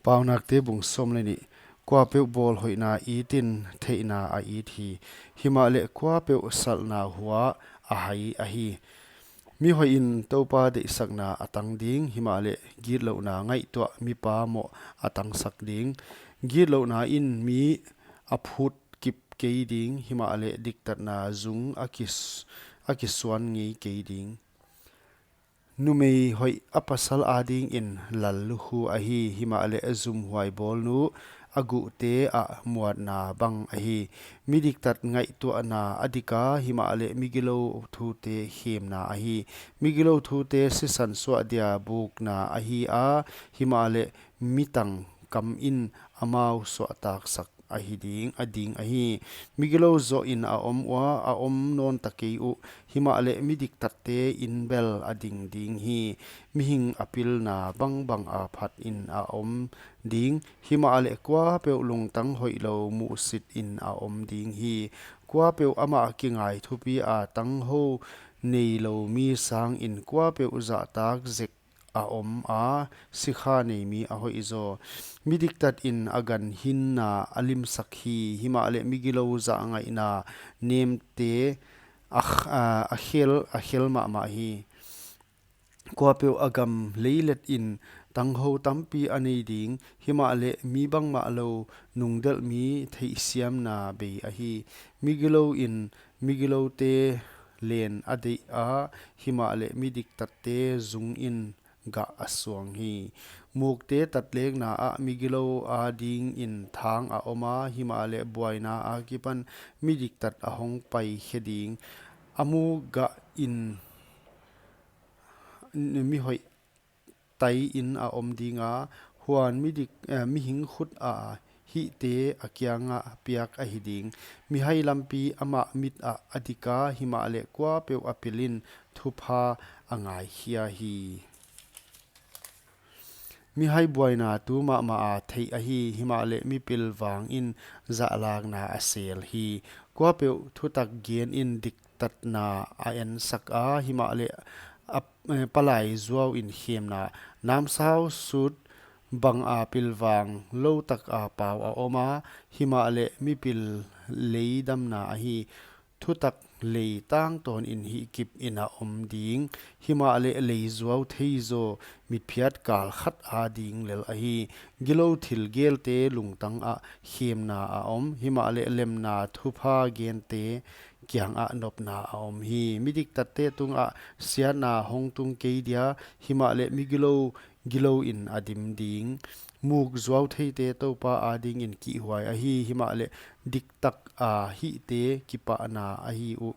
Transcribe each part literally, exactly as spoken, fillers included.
Paunakte bung sawm leh nih. Kuapeuh bawl hoihna itin theihna a it hi. Himahleh kuapeuh salhna hua a hai ahi. Mi hoih in Toupa deihsakna a tang ding, himahleh gitlouhna ngaihtuah mipa moh a tangsak ding. Gitlouhna in mi a phut kip kei ding, himahleh diktatna zung a kis-, a kisuan ngei kei ding. Numei hoih a pasal adingin lallukhu ahi, himahleh zumhuai bawlnu a guhte ah muatna bang ahi. Mi diktat ngaihtuahna a dik a, himahleh migilou thute khemna ahi. Migilou thute sisan suah dia bukna ahi a, himahleh mi tangkam in amau suahtaksak ahi ding, a ding ahi. Migilou zoh in a om ua, a om nawn ta kei uh, himahleh mi diktatte in bel a ding ding hi. Mihing a pilna bangbang a phat in a om ding, himahleh kuapeuh lungtang hoihlou muhsit in a om ding hi. Kuapeuh amah kingai thupi a tanghou neilou mi sangin kuapeuh zahtak zek a om a, sikha nei mi a hoih zaw. Mi diktat in a ganhinna a limsak hi, himahleh migilou zahngaihna nemte a kh-, a, a khel, a khel mahmah hi. Kuapeuh a gam leilet in tanghou tampi a nei ding, himahleh mi bangmahlou nungdelh mi theihsiamna bei ahi. Migilou in migiloute len a deih a, himahleh mi diktatte zung in gah a suang hi. Mukte tatlekna ah migilou adingin thang a om a, himahleh buaina akipan mi diktat a hong pai khe ding. A muk gah in mi hoih tai in a om ding a, huan mi dik-, eh, mihing khut a hihte a kiangah piak ahi ding. Mihai lampi amah mit ah a dik a, himahleh kuapeuh a pil in thupha a ngaikhia hi. Mihai buaina tu mahmah a theih ahi, himahleh mipil vang in zahlakna a sel hi. Kuapeuh thutak gen in diktatna a ensak a, himahleh a, eh, palai zuau in khemna. Namsau sut bang a pilvang loutak a pau a om a, himahleh mipil lei damna ahi. Thutak lei tangtawn in hihkip in a om ding, himahleh lei zuau thei zaw mitphiat kal khat ading lel ahi. Gilou thil gelte lungtang ah khemna a om, himahleh lemna thupha gente kiangah nopna a om hi. Mi diktatte tungah siatna hong tung kei dia, himahleh migilou gilou in a dim ding. Muk zuau theite Toupa adingin kihhuai ahi, himahleh diktak a hihte kipahna ahi uh,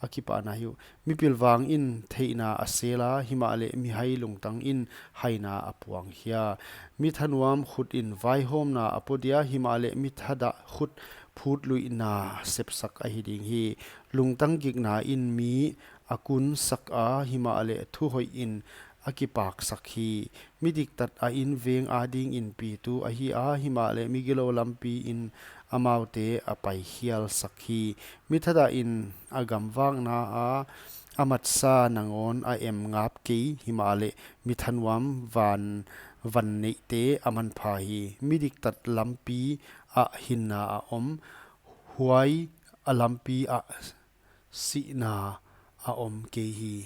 a kipahna hi uh. Mipil vang in theihna a sel a, himahleh mihai lungtang in haina a puang hi a. Mi thanuam khut in vaihawmna a pua dia, himahleh mi thadah khut phutluihna sepsak ahi ding hi. Lungtang gikna in mi a kunsak a, himahleh thu hoih in a kipaksak hi. Mi diktat a inveng adingin pitu ahi a, himahleh migilou lampi in amaute a paikhialsak hi. Mi thadah in a gamvakna a, a matsa nangawn a em ngap kei, himahleh mi thanuam van, van neihte a manpha hi. Mi diktat lampi ah hinna a om, huai a lampi ah sihna a om kei hi.